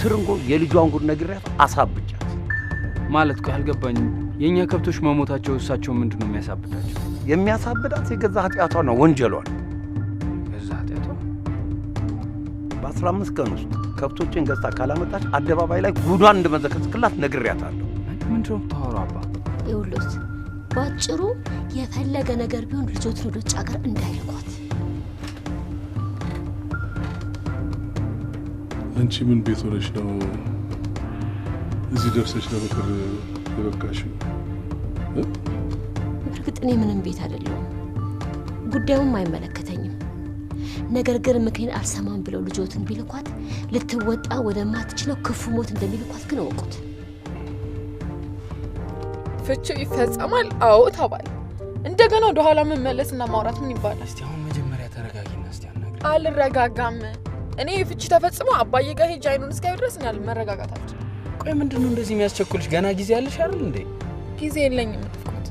ትርንጎ የልጇን ጉድ ነግሬያት አሳብጃት። ማለት እኮ አልገባኝም። የእኛ ከብቶች መሞታቸው እሳቸው ምንድን ነው የሚያሳብዳቸው? የሚያሳብዳት የገዛ ኃጢአቷ ነው፣ ወንጀሏን። ገዛ ኃጢአቷ? በ15 ቀን ውስጥ ከብቶችን ገዝታ ካላመጣች አደባባይ ላይ ጉዷን እንደመዘከዝክላት ነግሬያታለሁ። ምንድን ነው የምታወራው አባ? ይኸውልዎት ባጭሩ የፈለገ ነገር ቢሆን ልጆትን ወደ ውጭ ሀገር እንዳይልኳት። አንቺ ምን ቤት ሆነሽ ነው እዚህ ደርሰሽ ለምክር የበቃሽው? በእርግጥ እኔ ምንም ቤት አይደለሁም፣ ጉዳዩም አይመለከተኝም። ነገር ግን ምክሬን አልሰማም ብለው ልጆትን ቢልኳት ልትወጣ ወደማትችለው ክፉ ሞት እንደሚልኳት ግን እወቁት። ፍቺው ይፈጸማል። አዎ ተባለ። እንደገና ወደ ኋላ መመለስና ማውራት ምን ይባላል? እስቲ አሁን መጀመሪያ ተረጋጊና እስቲ አናግሪኝ። አልረጋጋም። እኔ ፍቺ ተፈጽሞ አባዬ ጋር ሄጄ አይኑን እስካይ ድረስ እኔ መረጋጋት አልችልም። ቆይ ምንድነው እንደዚህ የሚያስቸኩልሽ? ገና ጊዜ አለሽ አይደል እንዴ? ጊዜ የለኝም ናፍቆት።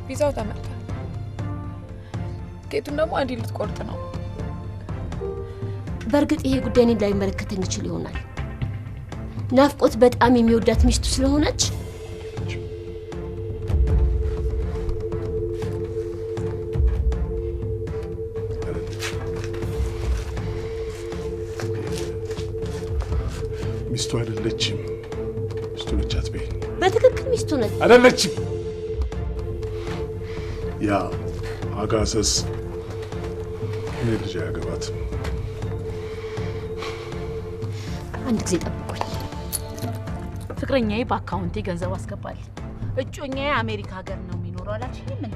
ቪዛው ተመቷል። ቲኬቱን ደግሞ አንዴ ልትቆርጥ ነው። በእርግጥ ይሄ ጉዳይ እኔን ላይመለከተኝ ይችል ይሆናል። ናፍቆት በጣም የሚወዳት ሚስቱ ስለሆነች ሚስቱ አይደለችም። ሚስቱ ነች አትበይኝ። በትክክል ሚስቱ ነች። አይደለችም። ያ አጋሰስ እኔ ልጅ አያገባትም። አንድ ጊዜ ጠብቁኝ። ፍቅረኛዬ በአካውንቴ ገንዘብ አስገባልኝ። እጮኛዬ አሜሪካ ሀገር ነው የሚኖረው አላልሽኝም እንዴ?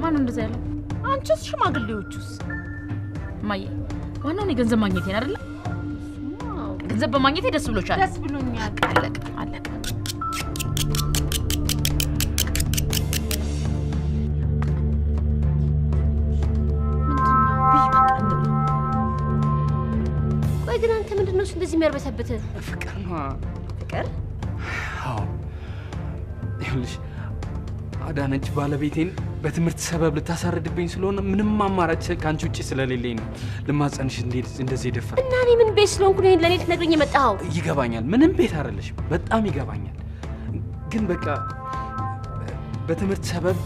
ማነው እንደዛ ያለው? አንቺስ? ሽማግሌዎቹስ? እማዬ ዋናው እኔ ገንዘብ ማግኘቴን አይደለ? ገንዘብ በማግኘቴ ደስ ብሎሻል? ደስ ብሎኛል። አለቀ አለቀ። ቆይ ግን አንተ ምንድነው እሱ እንደዚህ የሚያርበሰብትህ? ፍቅር ነው። ፍቅር? አዎ። ይኸውልሽ አዳነች ባለቤቴን በትምህርት ሰበብ ልታሳርድብኝ ስለሆነ ምንም አማራጭ ካንቺ ውጪ ስለሌለኝ ነው ልማጸንሽ እንደዚህ የደፈርኩት። እና እኔ ምን ቤት ስለሆንኩ ነው ለኔ ልትነግረኝ የመጣኸው? ይገባኛል። ምንም ቤት አይደለሽም። በጣም ይገባኛል። ግን በቃ በትምህርት ሰበብ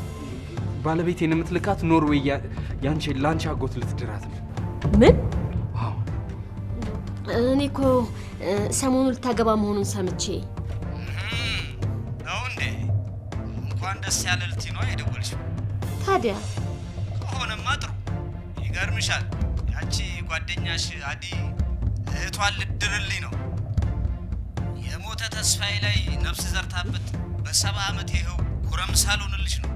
ባለቤቴን የምትልካት ኖርዌይ ያንቺ ላንቺ አጎት ልትድራት ነው። ምን? አዎ። እኔ እኮ ሰሞኑን ልታገባ መሆኑን ሰምቼ ነው እንዴ? እንኳን ደስ ያለ ልትይ ነው የደወልሽው? ታዲያ ከሆነማ ጥሩ። ይገርምሻል፣ ያቺ ጓደኛሽ አዲ እህቷን ልድርልኝ ነው። የሞተ ተስፋዬ ላይ ነፍስ ዘርታበት በ70 ዓመት ይኸው ጎረምሳ ልሆንልሽ ነው።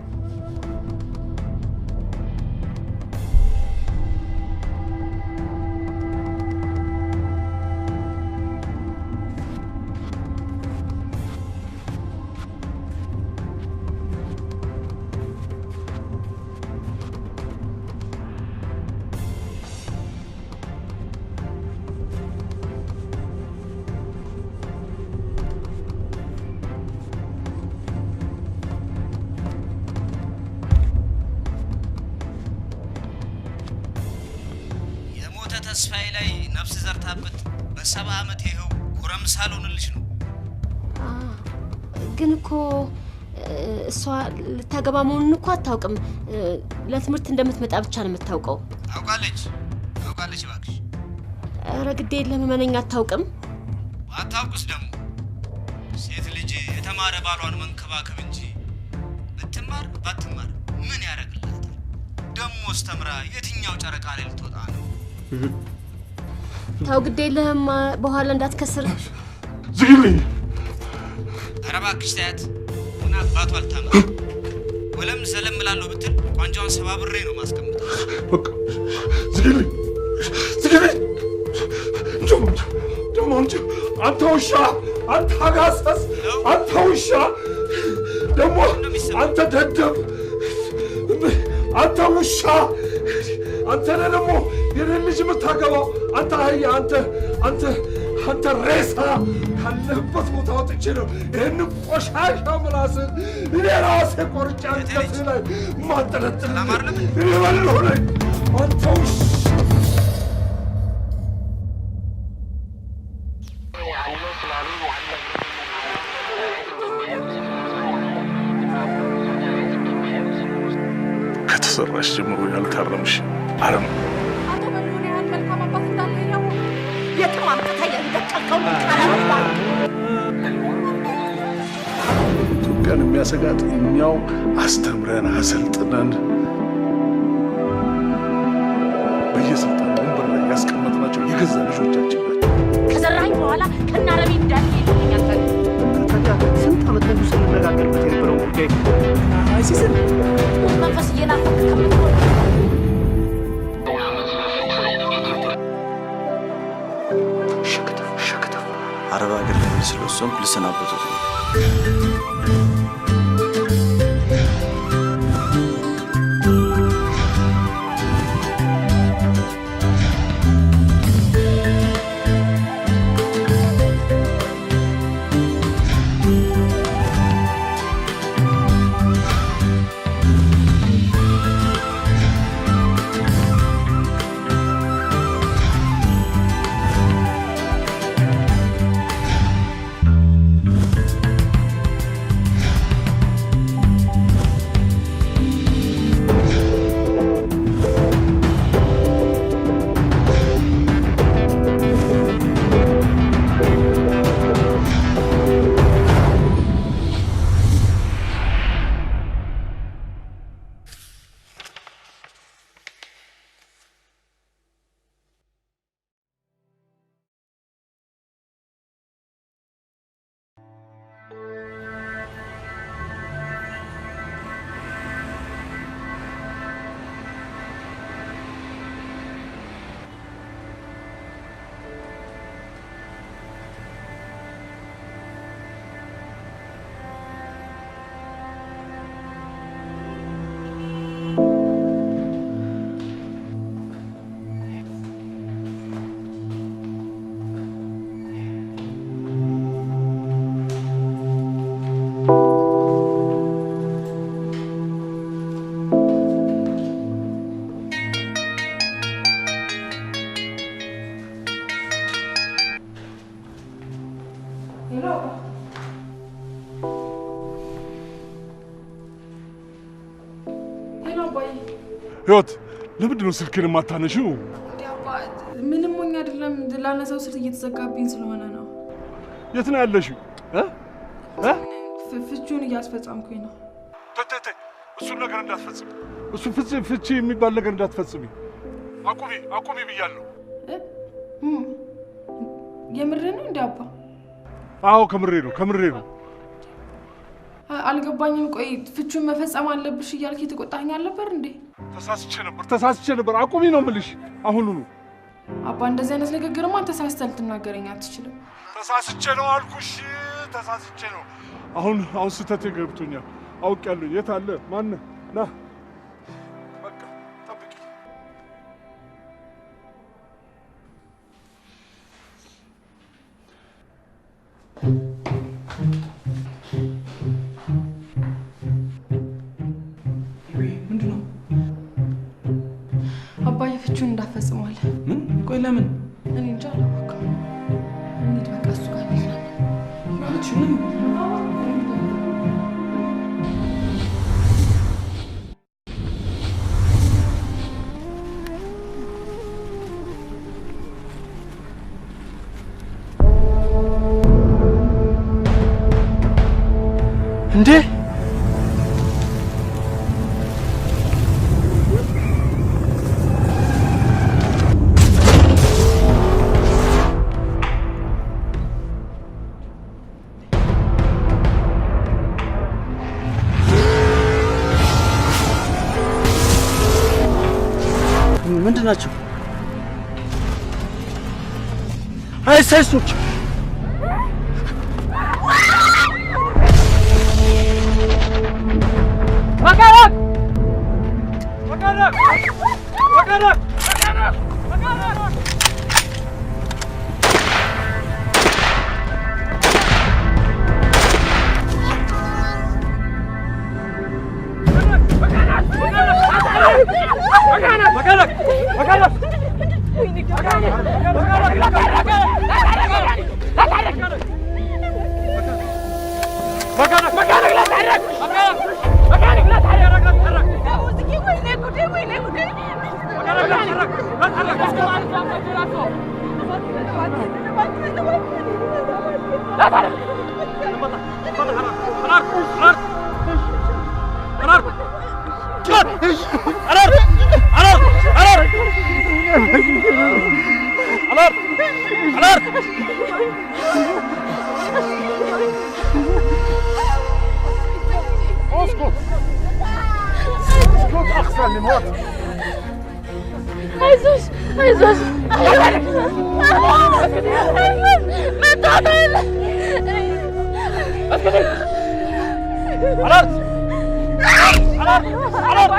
ተስፋዬ ላይ ነፍስ ዘርታበት በ70 ዓመት ይኸው ጎረምሳ ልሆንልሽ ነው። ግን እኮ እሷ ልታገባ መሆኑን እኮ አታውቅም። ለትምህርት እንደምትመጣ ብቻ ነው የምታውቀው። ታውቃለች፣ ታውቃለች እባክሽ። ኧረ ግድ የለም እመነኝ፣ አታውቅም። ባታውቅስ ደግሞ ሴት ልጅ የተማረ ባሏን መንከባከብ እንጂ ብትማር ባትማር ምን ያደርግላታል? ደሞስ ተምራ የትኛው ጨረቃ ላይ ልትወጣ ነው? ታው ግድ የለህም፣ በኋላ እንዳትከስር። ዝግልኝ። ኧረ እባክሽ ተያት። ምን አባቷ አልታመም። ወለም ዘለም እላለሁ ብትል ቋንጫዋን ሰባብሬ ነው ማስቀምጠው። በቃ ዝግልኝ፣ ዝግልኝ። ደሞ አንተ ውሻ፣ አንተ አጋሰስ፣ አንተ ውሻ፣ ደሞ አንተ ደደብ፣ አንተ ውሻ፣ አንተ ነህ ደግሞ የኔን ልጅ የምታገባው። አንተ አህያ፣ አንተ አንተ አንተ ሬሳ ካለህበት ቦታ ወጥቼ ነው ይህን ቆሻሻ ምላስን እኔ ራሴ ቆርጬ አንገትህ ላይ ማንጠለጥል። እኔ በልሁ ነኝ። አንተ ውሻ! ከተሰራሽ ጀምሮ ያልታረምሽ አረም። አቶ በሪሁን ያህል መልካም አባት እንዳለ እያወቅሁ የትም አምጥተህ የደቀልከውን ካላመጣህ ኢትዮጵያን የሚያሰጋት እኛው አስተምረን አሰልጥነን በየስልጣን ወንበር ላይ ያስቀመጥናቸው የገዛ ልጆቻችን ናቸው። ከዘራኝ በኋላ ከናረሚ እንዳትሄድ ይለኛል። ታዲያ ስንት ዓመት ሙሉ ስንነጋገርበት የነበረው ጉዳይ አይሲስን ሞት መንፈስ እየናፈቅ ከምትሆን አረብ ሀገር ለመሄድ ስለወሰንኩ ልሰናበቶት ነው። Hello አባ። Hello አባዬ። ህይወት፣ ለምንድን ነው ስልክን የማታነሺው? እንዴ አባ፣ ምንም ሆኜ አይደለም፣ ላነሳው ስል እየተዘጋብኝ ስለሆነ ነው። የት ነው ያለሽው? እ? እ? ፍቺውን እያስፈጸምኩኝ ነው። ተይ ተይ ተይ፣ እሱን ነገር እንዳትፈጽሚ። እሱ ፍቺ የሚባል ነገር እንዳትፈጽሚ። አቁሚ አቁሚ ብያለሁ። እም፣ የምርህ ነው እንዴ አባ? አዎ ከምሬ ነው፣ ከምሬ ነው። አልገባኝም። ቆይ ፍቹን መፈጸም አለብሽ እያልክ የተቆጣኸኝ አልነበር እንዴ? ተሳስቼ ነበር፣ ተሳስቼ ነበር። አቁሚ ነው የምልሽ አሁኑኑ። አባ፣ እንደዚህ አይነት ንግግርማ ተሳስተህ ልትናገረኝ አትችልም። ተሳስቼ ነው አልኩሽ፣ ተሳስቼ ነው። አሁን አሁን ስህተቴ ገብቶኛል፣ አውቄያለሁ። የት አለ ማነህ? ና በቃ ጠብቂ። ምንድን ነው? አባዬ ፍቹን እንዳፈጽሟል። ምን? ቆይ ለምን? እኔ እንጃ አላወቅም። እንሂድ በቃ እሱ ጋር እንሂድ። እውነትሽን ነው? እንዴ ምንድን ናቸው? አይሳይሶች። مكانك مكانك مكانك مكانك مكانك لا تحرك مكانك لا تحرك لا تحرك مكانك لا تحرك لا تحرك لا تحرك اسكت اسكت احسن لموت. አይዞሽ አይዞሽ መታተል አላርት አላርት አላርት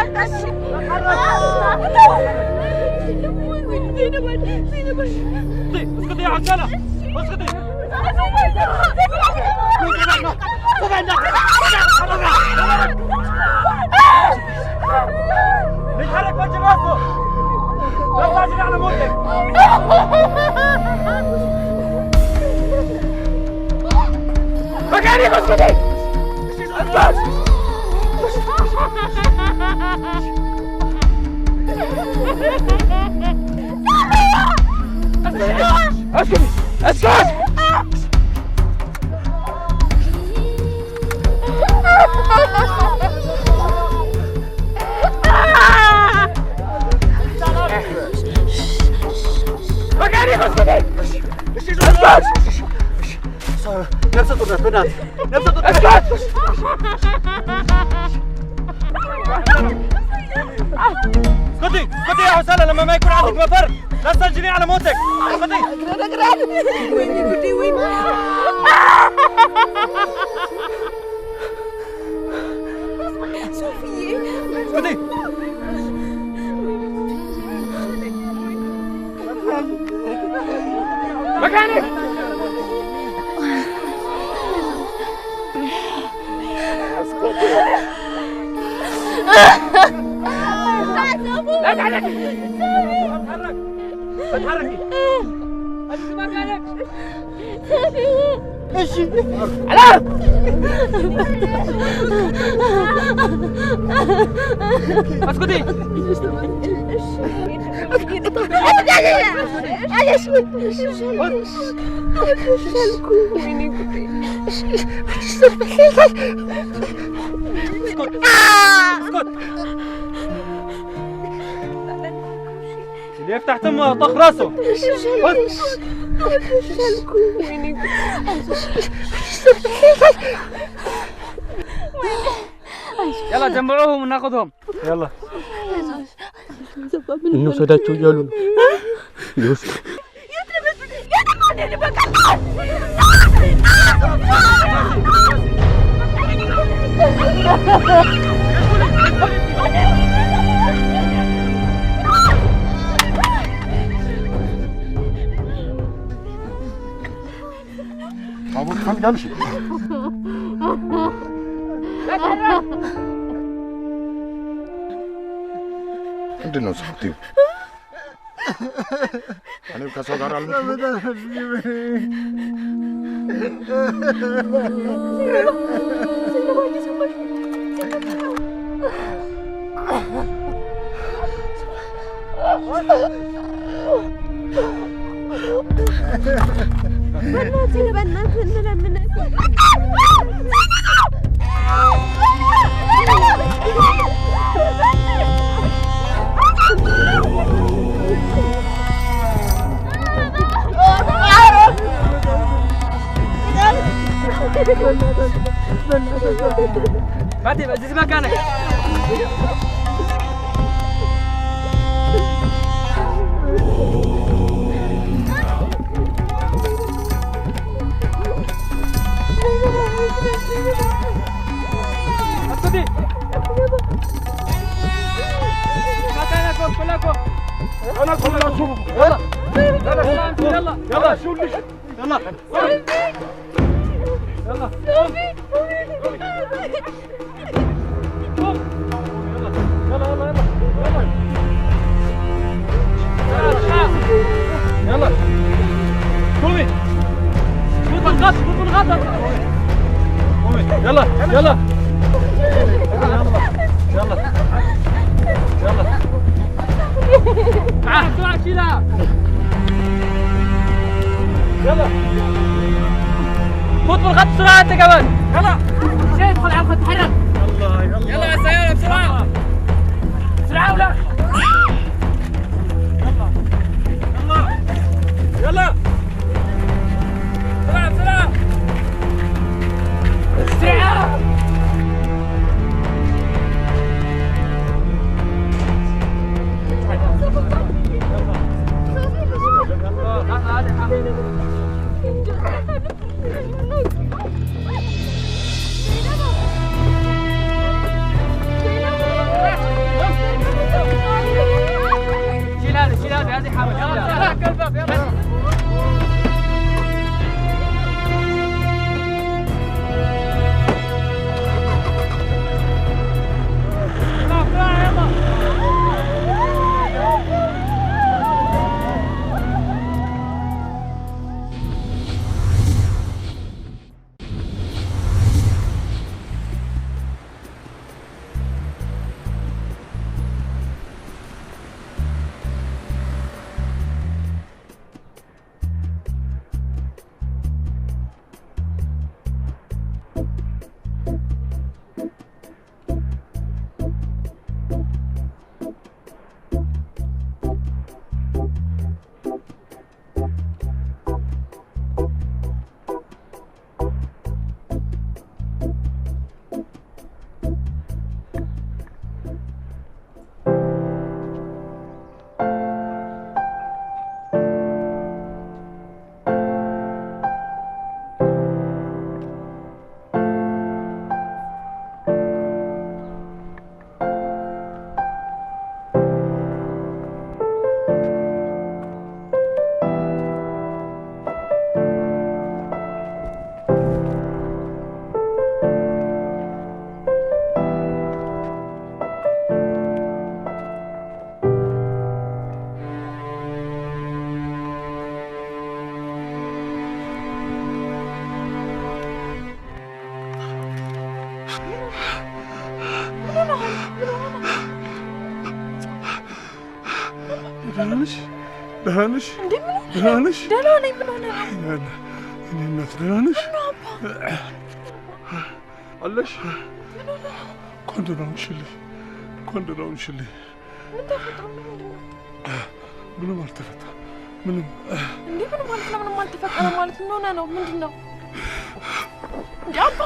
اسكتي يا عسالة اسكتي. نتحرك وجه راسه لا تعجلي على موتك. مكانك اسكتي. اسكتي اسكت. مكانك اسكتي. اسكت. ነፍሰ ጡር ናት በእናትህ ነፍሰ ጡር ናት። اسكتي اسكتي يا حسالة لما ما يكون عندك مفر لا تسجلي على موتك. اسكتي. ወይኔ ጉዴ ወይኔ ሶፊዬ اسكتي. مكانك لا تحركي لا تحركي مكانك. እሺ الارض. اسكتي. اسكت اسكت. اللي يفتح تمه طخ راسه. يلا جمعوهم وناخذهم. يلا እንውሰዳቸው እያሉ ነው። ይወስዱ ታቦት ትፈልጋለሽ? ምንድን ነው ስትይው? እኔም ከሰው ጋር አልሞትም። በእናትህ በእናትህ እንለምንህ። فاتي بس مكانك. اسكتي مكانكم كلكم. انا كلكم. يلا يلا يلا يلا يلا يلا يلا يلا. ደህና ነሽ? ደህና ነሽ? ደህና ነሽ? ደህና ነኝ። ምን ሆነህ ነው? እኔ እናት ደህና ነሽ? አለሽ? እንኳን ደህና ሆንሽልኝ። እንኳን ደህና ሆንሽልኝ። ምን ተፈጥሮ ነው? ምንድን ነው? ምንም አልተፈጠረም። ምንም እንዴ? ምን ማለት ነው? ምንም አልተፈጠረም ማለት ምን ሆነህ ነው? ምንድን ነው እንዴ አባ?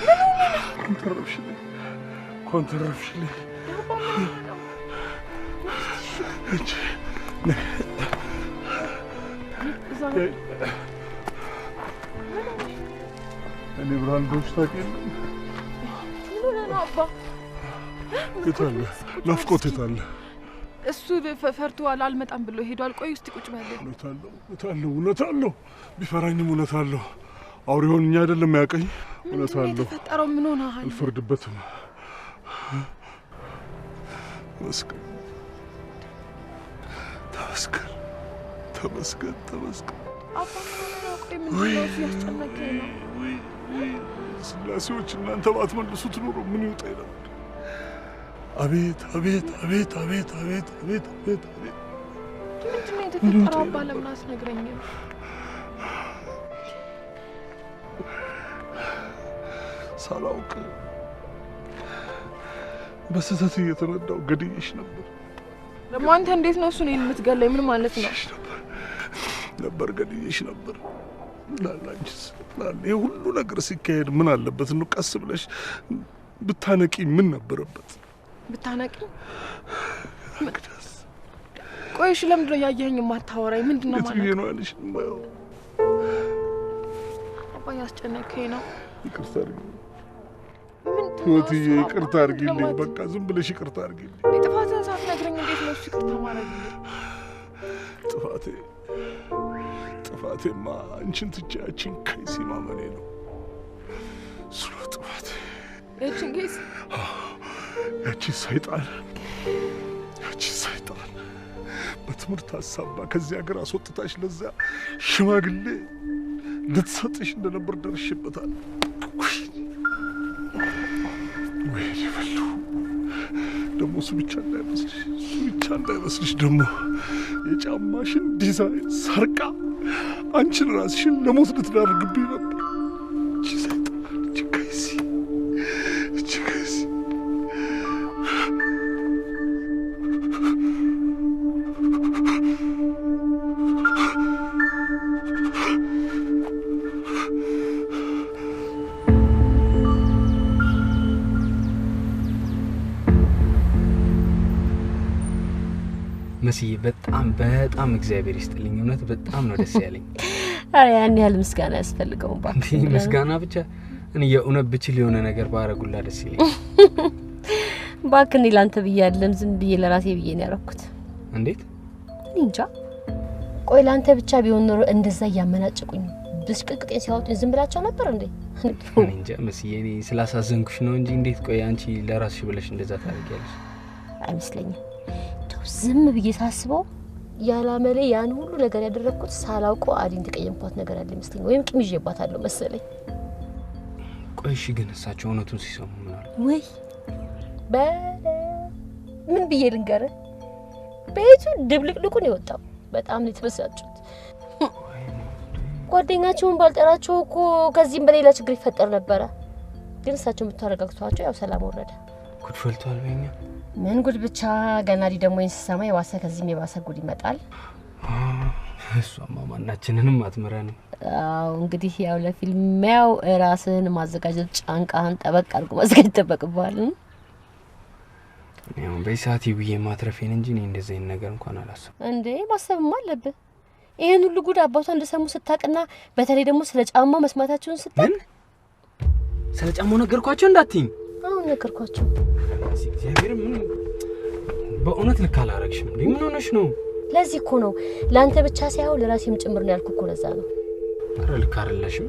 ምን ሆነህ ነው? እንኳን ተረፍሽልኝ። እንኳን ተረፍሽልኝ። አባ ምን ሆነህ ነው? እቺ እኔ ብርሃን እንደሆንሽ ታውቂያለሽ። ምን ሆነህ ነው አባ? የት አለ ናፍቆት? የት አለ? እሱ ፈርቷል፣ አልመጣም ብሎ ሄዷል። ቆይ እስቲ ቁጭ በል። እውነት አለው፣ እውነት አለው፣ እውነት አለው። ቢፈራኝም እውነት አለው። አውሬውን እኛ አይደለም ያውቀኝ። እውነት አለው። የተፈጠረው ምን ሆነሃል? አልፈርድበትም። ተመስገን፣ ተመስገን፣ ተመስገን፣ ተመስገን። አባ ምን ሆነህ ነው? ቆይ ምንድን ነው እሱ ያስጨነቀኝ ነው? ስላሴዎች እናንተ ባትመልሱት ኖሮ ምን ይውጠኝ ነበር? አቤት አቤት አቤት አቤት አቤት አቤት አቤት አቤት! ምንድን ነው የተፈጠረው አባ? ለምን አትነግረኝም? ሳላውቅ በስህተት እየተነዳው ገድዬሽ ነበር። ደግሞ አንተ እንዴት ነው እሱን የምትገለኝ? ምን ማለት ነው? ነበር ገድዬሽ ነበር። ላላንቺስ ላለ ይሄ ሁሉ ነገር ሲካሄድ ምን አለበት ነው ቀስ ብለሽ ብታነቂ ምን ነበረበት? ብታነቂ? ቆይ እሺ፣ ለምንድን ነው ያየኸኝ የማታወራኝ? ምንድን ነው ማለት ነው ያለሽ? የማየው አባ ያስጨነቀኝ ነው። ይቅርታ አድርጊልኝ ህይወትዬ፣ ይቅርታ አድርጊልኝ። በቃ ዝም ብለሽ ይቅርታ አድርጊልኝ። ጥፋትህን ሳትነግረኝ እንዴት ነው እሱ ይቅርታ ማድረግልኝ? ጥፋቴማ አንቺን ትቼ ያቺን ከይሲ ማመኔ ነው። እሱ ነው ጥፋቴ። ያቺን ከይሲ? ያቺ ሰይጣን፣ ያቺ ሰይጣን በትምህርት አሳባ ከዚህ ሀገር አስወጥታሽ ለዛ ሽማግሌ ልትሰጥሽ እንደነበር ደርሼበታል። ወይኔ በሉ ደግሞ እሱ ብቻ እንዳይመስልሽ፣ እሱ ብቻ እንዳይመስልሽ ደግሞ የጫማሽን ዲዛይን ሰርቃ አንቺን ራስሽን ለሞት ልትዳርግብኝ ነበር። እቺ ሰይጣን፣ እቺ ከይሲ፣ እቺ ከይሲ። መስዬ በጣም በጣም እግዚአብሔር ይስጥልኝ። እውነት በጣም ነው ደስ ያለኝ። አረ ያን ያህል ምስጋና ያስፈልገውም እባክህ። ምስጋና ብቻ እኔ የእውነት ብችል የሆነ ነገር ባረጉላ ደስ ይለኛል። እባክህ እኔ ላንተ ብዬ አይደለም ዝም ብዬ ለራሴ ብዬ ነው ያደረኩት። እንዴት? እኔ እንጃ። ቆይ ላንተ ብቻ ቢሆን ኖሮ እንደዛ እያመናጭቁኝ ብስቅቅጤን ሲያወጡኝ ዝም ብላቸው ነበር እንዴ? እኔ እንጃ መስዬ፣ እኔ ስላሳዘንኩሽ ነው እንጂ እንዴት ቆይ አንቺ ለራስሽ ብለሽ እንደዛ ታደርጊያለሽ? አይመስለኝም። ዝም ብዬ ሳስበው ያላመለ ያን ሁሉ ነገር ያደረኩት ሳላውቀው አዲን ተቀየምኳት ነገር አለ ይመስለኝ፣ ወይም ቂም ይዤባታለሁ መሰለኝ። ቆይ እሺ፣ ግን እሳቸው እውነቱን ሲሰሙ ምን አሉ? ወይ ምን ብዬ ልንገርህ፣ ቤቱ ድብልቅልቁን የወጣው በጣም ነው የተበሳጩት። ጓደኛቸውን ባልጠራቸው እኮ ከዚህም በሌላ ችግር ይፈጠር ነበረ። ግን እሳቸው የምታረጋግቷቸው ያው ሰላም ወረደ። ጉድ ፈልቷል በእኛ። ምን ጉድ ብቻ። ገና ዲ ደግሞ ይሄን ስሰማ የባሰ ከዚህም የባሰ ጉድ ይመጣል። እሷማ ማናችንንም አትምረንም። አዎ እንግዲህ ያው ለፊልሚያው ራስህን ማዘጋጀት ጫንቃህን ጠበቅ አድርጎ ማዘጋጀት ይጠበቅብሃል። ያው በሰዓት ይብዬ ማትረፌን እንጂ እኔ እንደዚህ አይነት ነገር እንኳን አላሰብኩም። እንዴ ማሰብማ አለብህ። ይሄን ሁሉ ጉድ አባቷ እንደሰሙ ስታቅና በተለይ ደግሞ ስለ ጫማው መስማታቸውን ስታቅ። ስለ ጫማው ነገርኳቸው እንዳትይኝ? አዎ ነገርኳቸው። እግዚአብሔር ምን በእውነት ልክ አላረግሽም እንዴ? ምን ሆነሽ ነው? ለዚህ እኮ ነው ላንተ ብቻ ሳይሆን ለራሴም ጭምር ነው ያልኩህ እኮ ለዛ ነው። ኧረ ልክ አይደለሽም።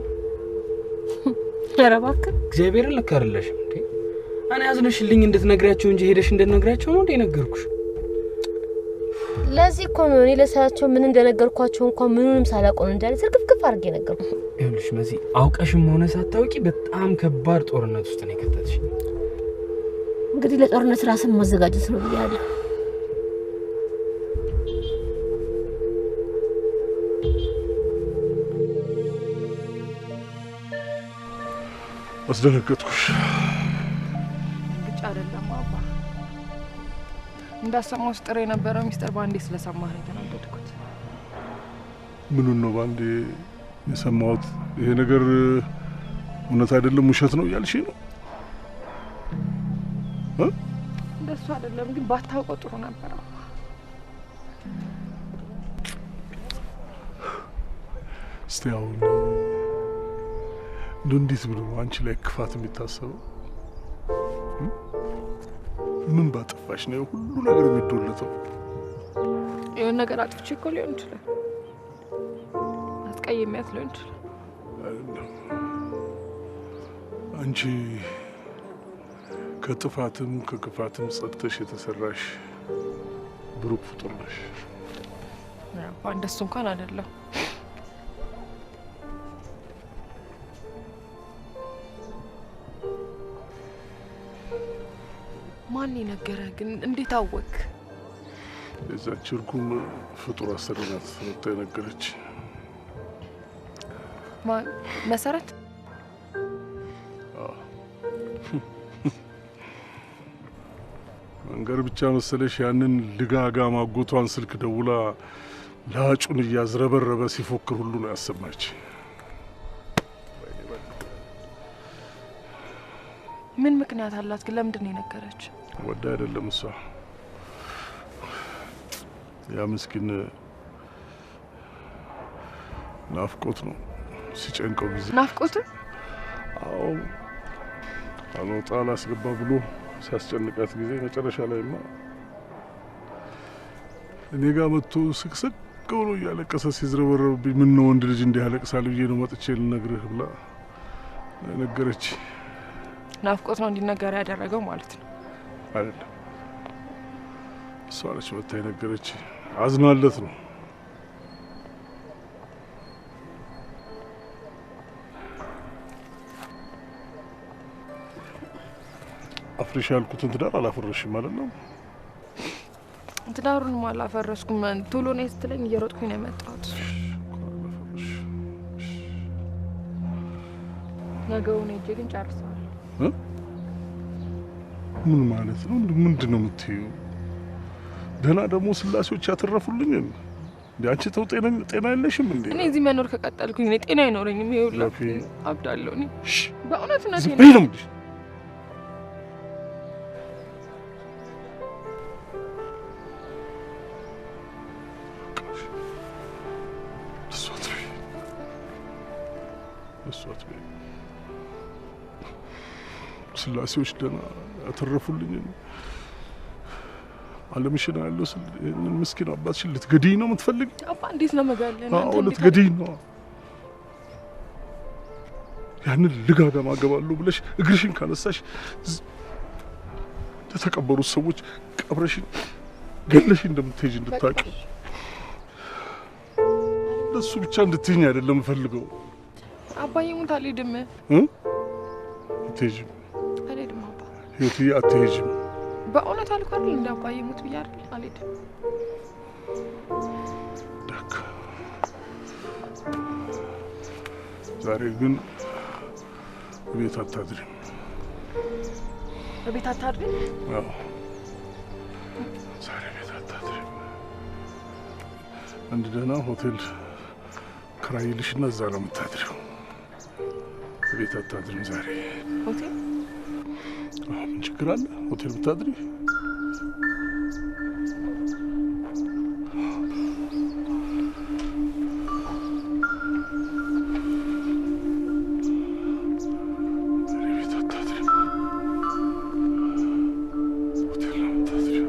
ኧረ እባክህ እግዚአብሔርን ልክ አይደለሽም እንዴ? እኔ አዝነሽልኝ እንድትነግሪያቸው እንጂ ሄደሽ እንድትነግሪያቸው ነው እንዴ ነገርኩሽ? ለዚህ እኮ ነው እኔ ለሳቸው ምን እንደነገርኳቸው እንኳን ምኑንም ሳላውቀው ነው እንዳለ ዝርግፍግፍ አድርጌ ነገርኩህ። ይኸውልሽ መሲ፣ አውቀሽም ሆነ ሳታውቂ በጣም ከባድ ጦርነት ውስጥ ነው የከተትሽኝ። እንግዲህ ለጦርነት ራስን ማዘጋጀት ነው ብያለሁ። አስደነገጥኩሽ። ግጭ አይደለም አባ፣ እንዳሰማው ስጥር የነበረው ሚስጥር በአንዴ ስለሰማህ ነው የተናደድኩት። ምኑን ነው በአንዴ የሰማሁት? ይሄ ነገር እውነት አይደለም ውሸት ነው እያልሽ ነው? እንደሱ አይደለም ግን ባታውቀው ጥሩ ነበር አባ። እስቲ አሁን እንደው እንዴት ብሎ ነው አንቺ ላይ ክፋት የሚታሰበው? ምን ባጠፋሽ ነው ሁሉ ነገር የሚዶለተው? የሆነ ነገር አጥፍቼ እኮ ሊሆን ይችላል፣ አስቀይሜያት ሊሆን ይችላል። አይደለም አንቺ ከጥፋትም ከክፋትም ጸድተሽ የተሰራሽ ብሩክ ፍጡር ነሽ። አባ እንደሱ እንኳን አይደለም። ማን የነገረህ ግን? እንዴት አወቅ? የዛች እርጉም ፍጡር አሰሪ ናት መጥታ የነገረች። ማን? መሰረት? መንገር ብቻ መሰለሽ ያንን ልጋጋ ማጎቷን ስልክ ደውላ ላጩን እያዝረበረበ ሲፎክር ሁሉ ነው ያሰማች። ምን ምክንያት አላት ግን? ለምንድን ነው የነገረች? ወዳ አይደለም እሷ። ያ ምስኪን ናፍቆት ነው ሲጨንቀው ጊዜ። ናፍቆት? አዎ፣ አልወጣ አላስገባ ብሎ ሲያስጨንቃት ጊዜ መጨረሻ ላይማ እኔ ጋር መጥቶ ስቅስቅ ብሎ እያለቀሰ ሲዝረበረብብኝ ምን ነው ወንድ ልጅ እንዲህ ያለቅሳል ብዬ ነው መጥቼ ልነግርህ ብላ ነገረች። ናፍቆት ነው እንዲነገር ያደረገው ማለት ነው? አይደለም፣ እሷ ነች መታ የነገረች። አዝናለት ነው። አፍርሽ ያልኩትን ትዳር አላፈረሽም ማለት ነው? ትዳሩንም አላፈረስኩም። ቶሎ ነይ ስትለኝ እየሮጥኩኝ ነው የመጣሁት። ነገውን ሄጄ ግን ጨርሰዋለሁ። ምን ማለት ነው? ምንድን ነው የምትይው? ደህና ደግሞ ስላሴዎች ያተረፉልኝ እንዴ? አንቺ ተው፣ ጤና የለሽም እንዴ? እኔ እዚህ መኖር ከቀጠልኩኝ እኔ ጤና አይኖረኝም። ይኸውልህ አብዳለሁ እኔ በእውነት እውነቴን ዝም በይ ነው የምልሽ። ስላሴዎች ደህና ያተረፉልኝ አለምሽን ያለው ይህንን ምስኪን አባትሽን ልትገድይ ነው የምትፈልግ? አባ እንዴት ነው መጋለን? አዎ ልትገድይ ነው። ያንን ልጋጋም አገባለሁ ብለሽ እግርሽን ካነሳሽ ለተቀበሩት ሰዎች ቀብረሽን ገለሽ እንደምትሄጂ እንድታውቂ። ለእሱ ብቻ እንድትይኝ አይደለም የምፈልገው። አባዬ ሙት አልሄድም። አትሄጂም። አልሄድም አባ። ህይወትዬ አትሄጂም። በእውነት አልኩህ አይደል? እንደ አባዬ ሙት ብዬ አይደል? አልሄድም። ደግ ዛሬ ግን ቤት አታድሪም። ቤት አታድሪም? አዎ ዛሬ ቤት አታድሪም። አንድ ደህና ሆቴል ክራይልሽና እዛ ነው የምታድሪው። ቤት አታድሪም ዛሬ። ሆቴል? ምን ችግር አለ ሆቴል ብታድሪ? ቤት አታድሪም፣ ሆቴል ነው የምታድሪው።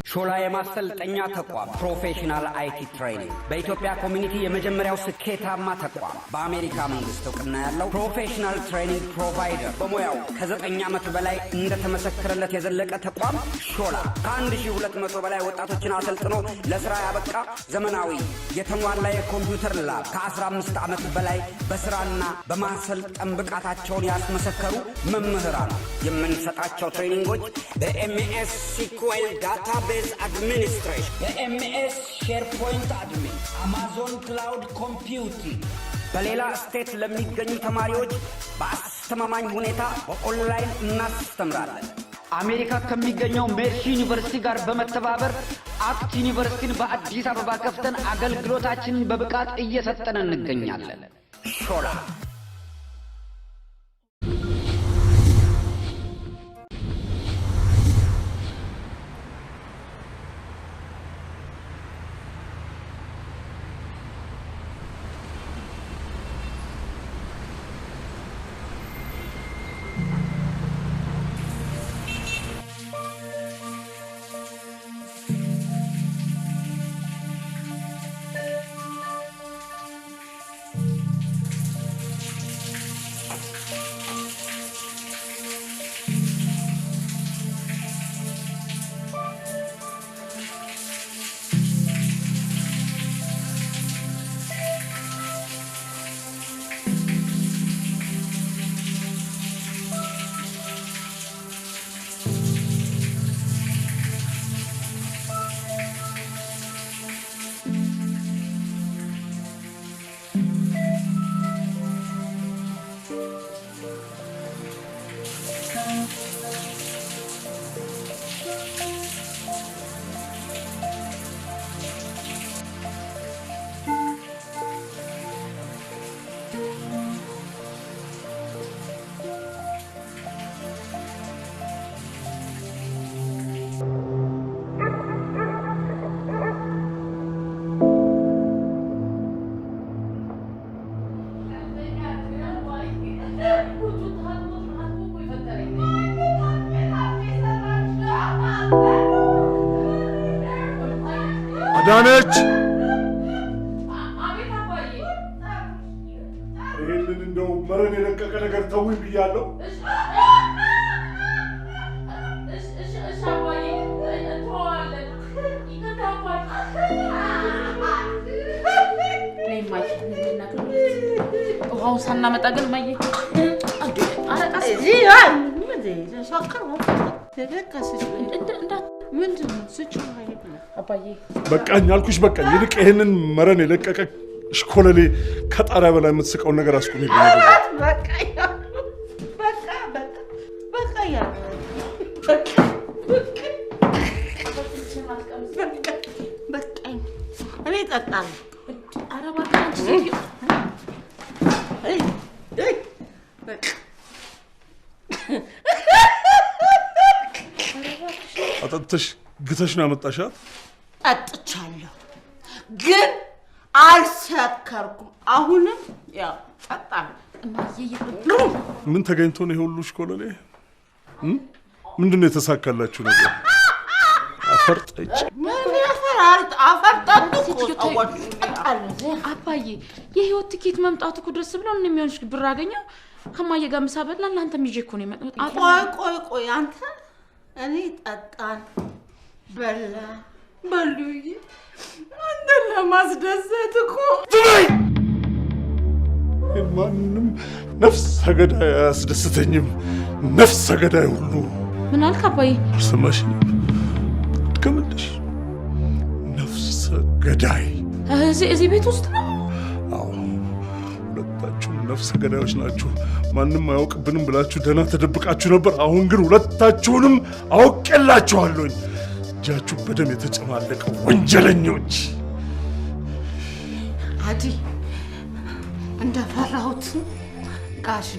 ሾላ የማሰልጠኛ ተቋም professional IT training በኢትዮጵያ community የመጀመሪያው ስኬታማ ተቋም፣ በአሜሪካ መንግስት እውቅና ያለው professional training provider፣ በሙያው ከ9 ዓመት በላይ እንደተመሰከረለት የዘለቀ ተቋም ሾላ ከ1200 በላይ ወጣቶችን አሰልጥኖ ለስራ ያበቃ፣ ዘመናዊ የተሟላ የኮምፒውተር lab፣ ከ15 ዓመት በላይ በስራና በማሰልጠን ብቃታቸውን ያስመሰከሩ መምህራን። የምንሰጣቸው training ኦች በ MS SQL database administration፣ በ MS SharePoint admin፣ Amazon cloud computing፣ በሌላ state ለሚገኙ ተማሪዎች በአስተማማኝ ሁኔታ በኦንላይን እናስተምራለን። አሜሪካ ከሚገኘው ሜርሲ ዩኒቨርሲቲ ጋር በመተባበር አክት ዩኒቨርሲቲን በአዲስ አበባ ከፍተን አገልግሎታችንን በብቃት እየሰጠን እንገኛለን። ሾላ። አዳነች፣ ይህንን እንደው መረን የለቀቀ ነገር ተውኝ ብያለሁ። ውሃውን ሳናመጣ ግን እማዬ አረቃስ አባዬ። በቃኝ አልኩሽ፣ በቃኝ። ይልቅ ይህንን መረን የለቀቀ ሽኮለሌ ከጣሪያ በላይ የምትስቀውን ነገር አስቁሚልኝ። በቃኝ፣ እኔ እጠጣለሁ። ኧረ እባክህ አንቺ ሴትዮ። በቃ። አጠጥተሽ ግተሽ ነው ያመጣሻት? ጠጥቻለሁ፣ ግን አልሰከርኩም። አሁንም ያው ጠጣለሁ። ምን ተገኝቶ ነው ይሄ ሁሉ ሽኮለሌ? ምንድን ነው የተሳካላችሁ ነገር? አፈር ጠጪ። ምን ያፈራል? አፈር ጠጡ እኮ ሰዎች። ጠጣለሁ። አባዬ፣ የህይወት ትኬት መምጣቱ እኮ ደስ ብሎ እኔ የሚሆንሽ ብር አገኘው፣ ከማዬ ጋር ምሳ በላን። ለአንተም ይዤ እኮ ነው የመጣሁት። ቆይ ቆይ ቆይ፣ አንተ እኔ ጠጣን በላን በሉዬ፣ አንተን ለማስደሰት እኮ። ማንም ነፍሰ ገዳይ አያስደስተኝም። ነፍሰ ገዳይ ሁሉ። ምን አልክ አባዬ? አልሰማሽኝም? ድገምልሽ። ነፍሰ ገዳይ። እዚህ ቤት ውስጥ ነው? አዎ፣ ሁለታችሁም ነፍሰ ገዳዮች ናችሁ። ማንም አያውቅብንም ብላችሁ ደህና ተደብቃችሁ ነበር። አሁን ግን ሁለታችሁንም አውቄላችኋለሁኝ። እጃችሁ በደም የተጨማለቀ ወንጀለኞች። አዲ፣ እንደፈራሁት ጋሽ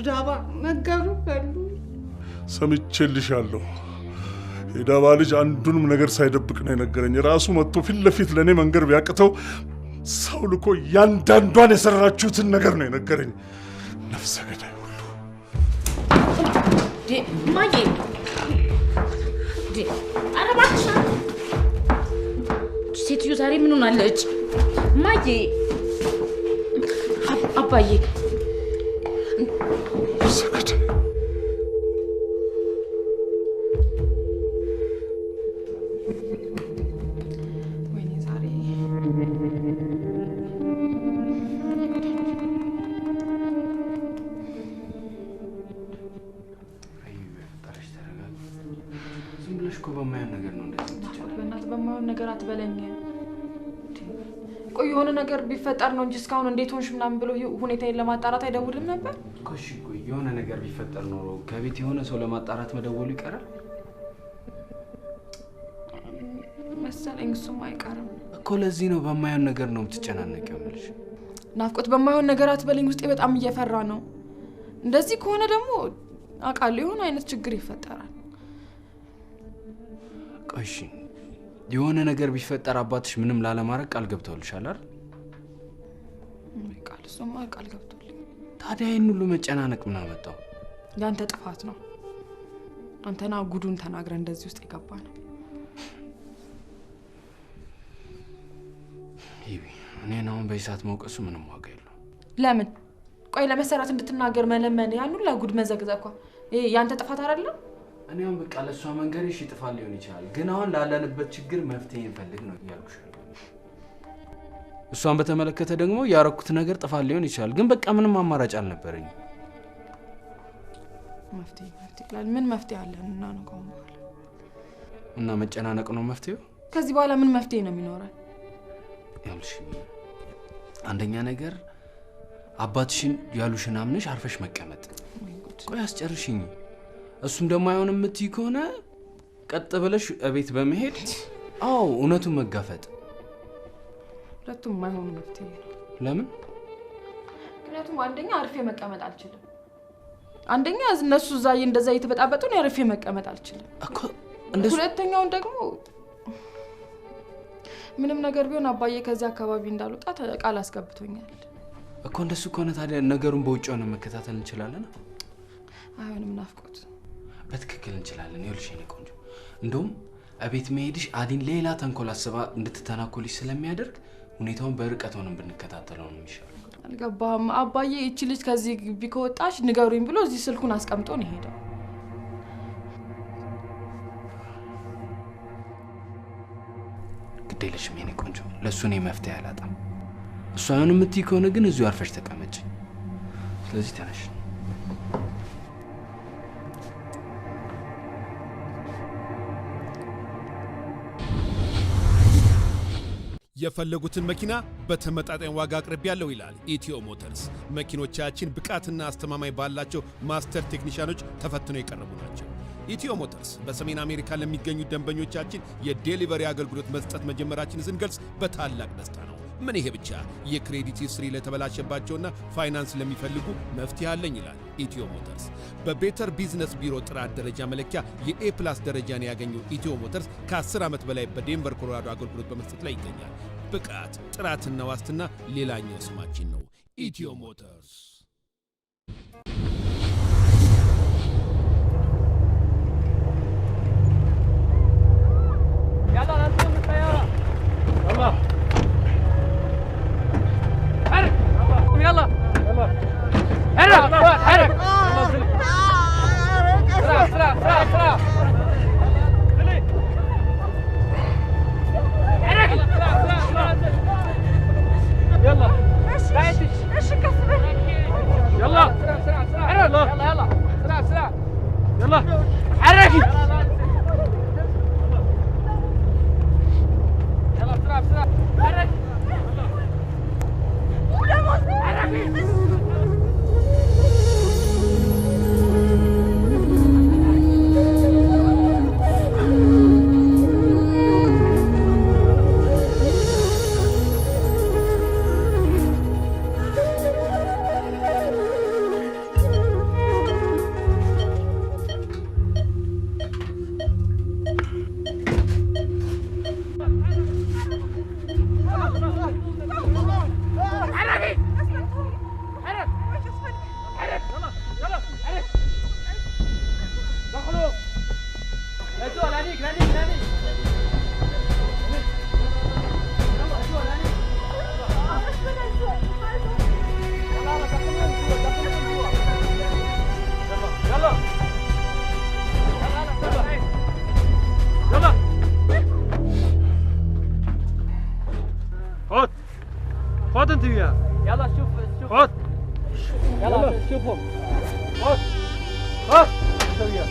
ዳባ ነገሩ በሉ። ሰምቼልሻለሁ። የዳባ ልጅ አንዱንም ነገር ሳይደብቅ ነው የነገረኝ። ራሱ መጥቶ ፊት ለፊት ለእኔ መንገር ቢያቅተው ሰው ልኮ እያንዳንዷን የሰራችሁትን ነገር ነው የነገረኝ። ነፍሰ ገዳይ ሁሉ። እማዬ ኧረ እባክሽ ሴትዮ ዛሬ ምን ሆናለች? እማዬ አባዬ ወይኔ ዛሬ ዝም ብለሽ እኮ በማይሆን ነገር ነው እንደዚህ የምትጨነቂው። በእናትህ በማይሆን ነገር አትበለኝ። ቆይ የሆነ ነገር ቢፈጠር ነው እንጂ እስካሁን እንዴት ሆንሽ ምናምን ብሎ ሁኔታዬን ለማጣራት አይደውልም ነበር? እኮ እሺ፣ ቆይ የሆነ ነገር ቢፈጠር ኖሮ ከቤት የሆነ ሰው ለማጣራት መደወሉ ይቀራል መሰለኝ። እሱም አይቀርም እኮ። ለዚህ ነው በማይሆን ነገር ነው የምትጨናነቂው የምልሽ። ናፍቆት፣ በማይሆን ነገር አትበለኝ። ውስጤ በጣም እየፈራ ነው። እንደዚህ ከሆነ ደግሞ አውቃለሁ የሆነ አይነት ችግር ይፈጠራል። ቆይ እሺ፣ የሆነ ነገር ቢፈጠር አባትሽ ምንም ላለማድረግ ቃል ገብተውልሻል አይደል? ቃል እሱማ ቃል ገብቶልኝ። ታዲያ ይህን ሁሉ መጨናነቅ ምን አመጣው? ያንተ ጥፋት ነው። አንተና ጉዱን ተናግረ እንደዚህ ውስጥ የገባ ነው። ይቢ እኔን አሁን በዚህ ሰዓት መውቀሱ ምንም ዋጋ የለውም። ለምን? ቆይ ለመሰረት እንድትናገር መለመን ያን ሁላ ጉድ መዘግዘኳ ይሄ ያንተ ጥፋት አይደለም? እኔ አሁን በቃ ለእሷ መንገድሽ ጥፋት ሊሆን ይችላል፣ ግን አሁን ላለንበት ችግር መፍትሄ እንፈልግ ነው እያልኩሽ። እሷን በተመለከተ ደግሞ ያረኩት ነገር ጥፋት ሊሆን ይችላል፣ ግን በቃ ምንም አማራጭ አልነበረኝም። መፍትሄ መፍትሄ ይላል። ምን መፍትሄ አለን እና ነው ከአሁን በኋላ? እና መጨናነቅ ነው መፍትሄው? ከዚህ በኋላ ምን መፍትሄ ነው የሚኖረን? ይኸውልሽ፣ አንደኛ ነገር አባትሽን ያሉሽን አምነሽ አርፈሽ መቀመጥ። ቆይ አስጨርሽኝ። እሱም ደግሞ አይሆንም የምትይ ከሆነ ቀጥ ብለሽ እቤት በመሄድ አዎ እውነቱን መጋፈጥ። ሁለቱም የማይሆኑ መፍትሄ ነው። ለምን? ምክንያቱም አንደኛ አርፌ መቀመጥ አልችልም። አንደኛ እነሱ እዛ እንደዛ እየተበጣበጡ ነው፣ አርፌ መቀመጥ አልችልም እኮ። ሁለተኛውን ደግሞ ምንም ነገር ቢሆን አባዬ ከዚህ አካባቢ እንዳልወጣ ቃል አስገብቶኛል እኮ። እንደሱ ከሆነ ታዲያ ነገሩን በውጭ ሆነ መከታተል እንችላለን። አይሆንም ናፍቆት፣ በትክክል እንችላለን። ይኸውልሽ የእኔ ቆንጆ፣ እንደውም እቤት መሄድሽ አዲን ሌላ ተንኮል አስባ እንድትተናኮልሽ ስለሚያደርግ ሁኔታውን በርቀት ሆነን ብንከታተለው ነው የሚሻለው። አልገባህም? አባዬ ይቺ ልጅ ከዚህ ግቢ ከወጣች ንገሩኝ ብሎ እዚህ ስልኩን አስቀምጦ ነው የሄደው። ግድ የለሽም የእኔ ቆንጆ፣ ለእሱ እኔ መፍትሄ አላጣም። እሱ አይሆንም የምትይ ከሆነ ግን እዚሁ አርፈሽ ተቀመጭ። ስለዚህ ተነሽ። የፈለጉትን መኪና በተመጣጣኝ ዋጋ አቅርቤያለሁ ይላል ኢትዮ ሞተርስ። መኪኖቻችን ብቃትና አስተማማኝ ባላቸው master ቴክኒሻኖች ተፈትነው የቀረቡ ናቸው። ኢትዮ ሞተርስ በሰሜን አሜሪካ ለሚገኙ ደንበኞቻችን የ delivery አገልግሎት መስጠት መጀመራችንን ስንገልጽ በታላቅ ደስታ ነው። ምን ይሄ ብቻ፣ የ credit history ለተበላሸባቸውና ፋይናንስ ለሚፈልጉ መፍትሄ አለኝ ይላል ኢትዮ ሞተርስ። በ Better Business Bureau ጥራት ደረጃ መለኪያ የ A plus ደረጃን ያገኘው ኢትዮ ሞተርስ ከ10 ዓመት በላይ በዴንቨር ኮሎራዶ አገልግሎት በመስጠት ላይ ይገኛል። ብቃት፣ ጥራትና ዋስትና ሌላኛው ስማችን ነው። ኢትዮ ሞተርስ። يلا حرك حرك، بسرعة بسرعة بسرعة بسرعة، حرك يلا، ايش كسبه؟ يلا حرك، يلا يلا بسرعة بسرعة، يلا حركي، يلا بسرعة بسرعة، حرك حركي. شوفهم. هات هات انت وياه.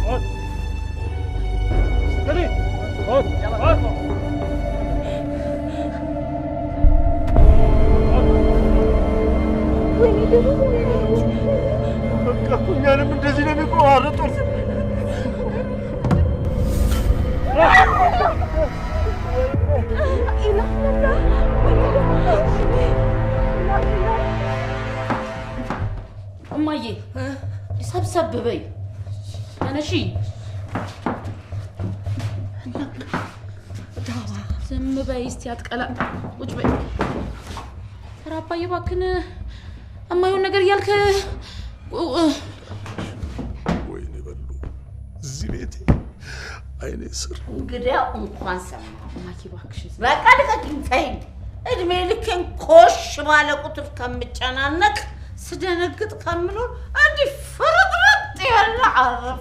هات. استني. هات هات. በቃ እኛንም እንደዚህ ነው የሚቆራርጡት። እማዬ ሰብሰብ በይ፣ ተነሺ። ዝም በይ እስቲ አትቀላ። ቁጭ በይ። ኧረ አባዬ እባክህን የማይሆን ነገር እያልክ። ወይኔ በሉ እዚህ ቤቴ አይኔ ስር። እንግዲያው እንኳን ሰማሁ። እማዬ እባክሽን በቃ ልቀቂኝ፣ ተይኝ። እድሜ ልኬን ኮሽ ባለ ቁጥር ከምጨናነቅ ስደነግጥ ከምኖር እንዲህ ፍርጥርጥ ያለ አረፍ።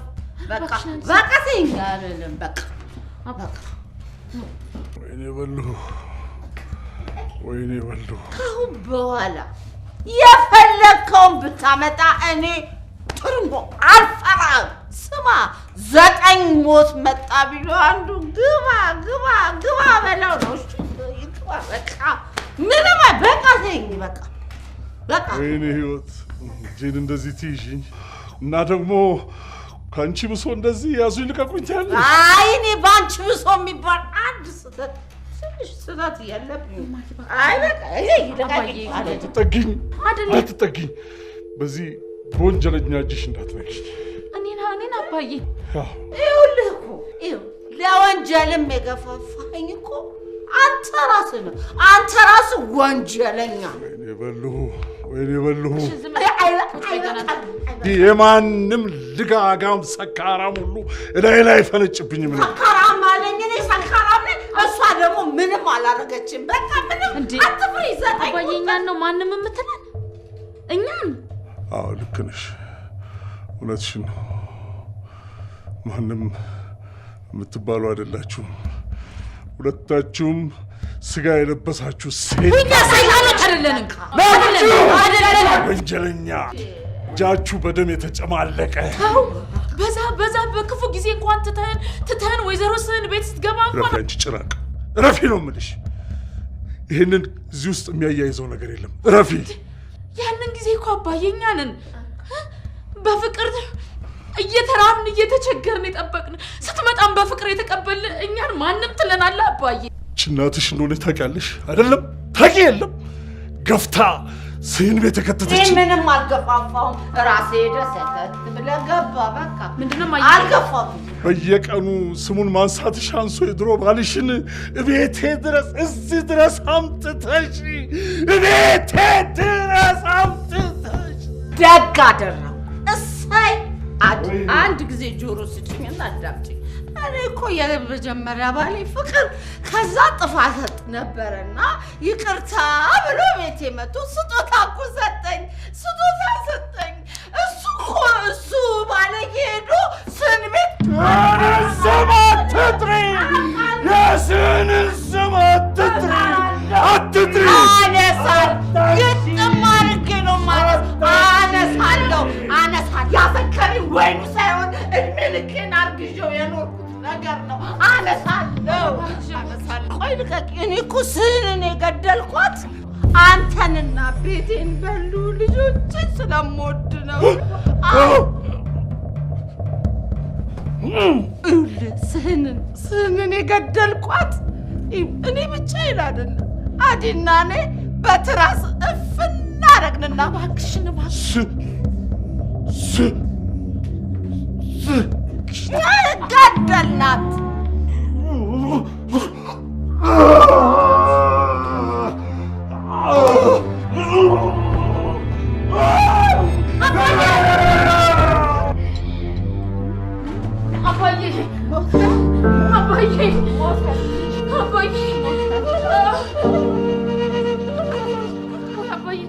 በቃ በቃ ተይኝ አልልም። በቃ በቃ። ወይኔ በሉ፣ ወይኔ በሉ። ከአሁን በኋላ የፈለግከውን ብታመጣ እኔ ትርንጎ አልፈራም። ስማ 9 ሞት መጣ ቢሉ አንዱ ግባ ግባ ግባ በለው ነው። እሺ ግባ በቃ ምንም በቃ ተይኝ በቃ በቃ። ወይኔ ህይወት፣ እጄን እንደዚህ ትይዥኝ እና ደግሞ ከአንቺ ብሶ እንደዚህ ያዙኝ ልቀቁኝ ትያለሽ? አይ እኔ በአንቺ ብሶ የሚባል አንድ ስህተት ትንሽ ስህተት የለብኝም። አይ በቃ ይሄ ይልቀቅኝ። አትጠጊኝ፣ አትጠጊኝ። በዚህ በወንጀለኛ እጅሽ እንዳትነኪኝ። እኔን እኔን አባዬ ይኸውልህ እኮ ይኸው ለወንጀልም የገፋፋኝ እኮ አንተ ራስህ ነው። አንተ ራስህ ወንጀለኛ። ወይኔ በሉ፣ ወይኔ በሉ። የማንም ልጋጋም ሰካራም ሁሉ እላይ ላይ ፈነጭብኝም ነው። ሰካራም አለኝ። እኔ ሰካራም ነኝ። እሷ ደግሞ ምንም አላደረገችም። በቃ ምንም አትፍሪ። 9 አባዬ እኛን ነው ማንም የምትለን እኛን? አዎ ልክ ነሽ፣ እውነትሽን ነው። ማንም የምትባሉ አይደላችሁም። ሁለታችሁም ስጋ የለበሳችሁ ሴት እኛ ሰይጣኖች አይደለንም። ወንጀለኛ፣ እጃችሁ በደም የተጨማለቀ። ተው፣ በዛ በዛ በክፉ ጊዜ እንኳን ትተህን ትተህን ወይዘሮ ስህን ቤት ስትገባ እንኳን ረፊ፣ አንቺ ጭራቅ ረፊ ነው የምልሽ። ይህንን እዚህ ውስጥ የሚያያይዘው ነገር የለም። ረፊ። ያንን ጊዜ እኮ አባዬ እኛ ነን በፍቅር እየተራብን እየተቸገርን የጠበቅን፣ ስትመጣም በፍቅር የተቀበልን እኛን ማንም ትለናለህ አባዬ? እናትሽ እንደሆነ ታውቂያለሽ አይደለም? ታውቂ የለም ገፍታ ስህን ቤት የከተተች። እኔ ምንም አልገፋፋሁም። ራሴ ሄደህ ሰተት ብለህ ገባ። በቃ ምንድነው አልገፋሁም። በየቀኑ ስሙን ማንሳትሽ አንሶ የድሮ ባልሽን እቤቴ ድረስ እዚህ ድረስ አምጥተሽ፣ እቤቴ ድረስ አምጥተሽ። ደግ አደረኩ። እሰይ። አንድ ጊዜ ጆሮ ስጭኝና አዳምጪኝ። እኔ እኮ የመጀመሪያ ባሌ ፍቅር ከዛ ጥፋት ነበረና ይቅርታ ብሎ ቤቴ መጥቶ ስጦታ እኮ ሰጠኝ፣ ስጦታ ሰጠኝ። እሱ እኮ እሱ ባለጌ ሄዶ ስን ቤት ስም አትጥሪ፣ የስንን ስም አትጥሪ፣ አትጥሪ። አነሳል ግጥም አድርጌ ነው ማለት አነሳለሁ፣ አነሳለሁ። ያሰከረኝ ወይኑ ሳይሆን እድሜ ልኬን አርግዤው የኖርኩት ነገር ነው። አነሳለሁ፣ አነሳለሁ። ቆይ ልቀቂ። እኔ እኮ ስህንን የገደልኳት አንተንና ቤቴን በሉ ልጆችን ስለምወድ ነው። ይኸውልህ ስህንን ስህንን የገደልኳት እኔ ብቻዬን አይደለም። አዲና እኔ በትራስ እፍና አደረግንና እባክሽን እባክሽን ገደልናት። አባዬ አባዬ አባዬ አባዬ አባዬ።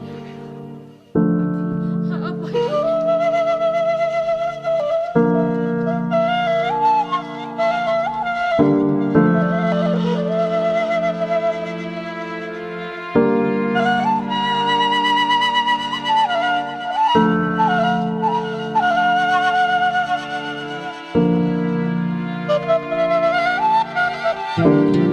ነው።